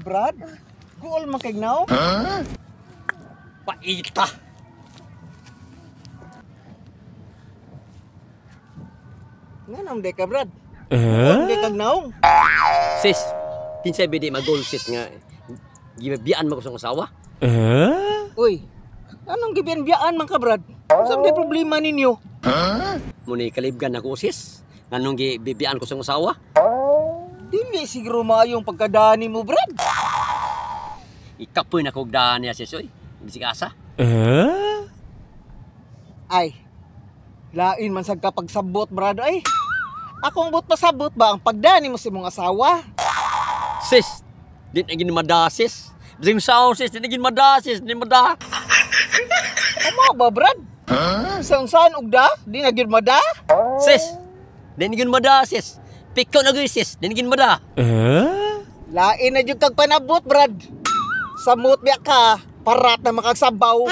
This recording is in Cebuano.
Brad. Guol man kay naong. Paita. Nganong di ka, Brad? Guol man kay kag naong. Sis, kinsay bidi magol sis nga gibiyaan mo ko sa asawa? Uy, anong gibiyan-biyaan man ka, Brad? Unsa man problema ninyo? Muni kalibgan ako sis. Nganong gibibiyaan ko sa asawa? Dili siguro maayong pagkadani mo, Brad. Ikapoy na kog daan niya sis oy. Bisig asa. Ay, lain man sad ka pagsabot, Brad. Ay, akong but pasabot ba ang pagdani mo sa imong asawa? Sis, di na ginmada sis. Bisig saon sis, di na ginmada sis, di mada. Amo ba, Brad? Saan saan ugda? Di na gyud mada? Sis, di na ginmada sis. Pikaw na gyud sis, di na ginmada. Lain na jud kag panabot, Brad. Samot biya ka, parat na makagsabaw.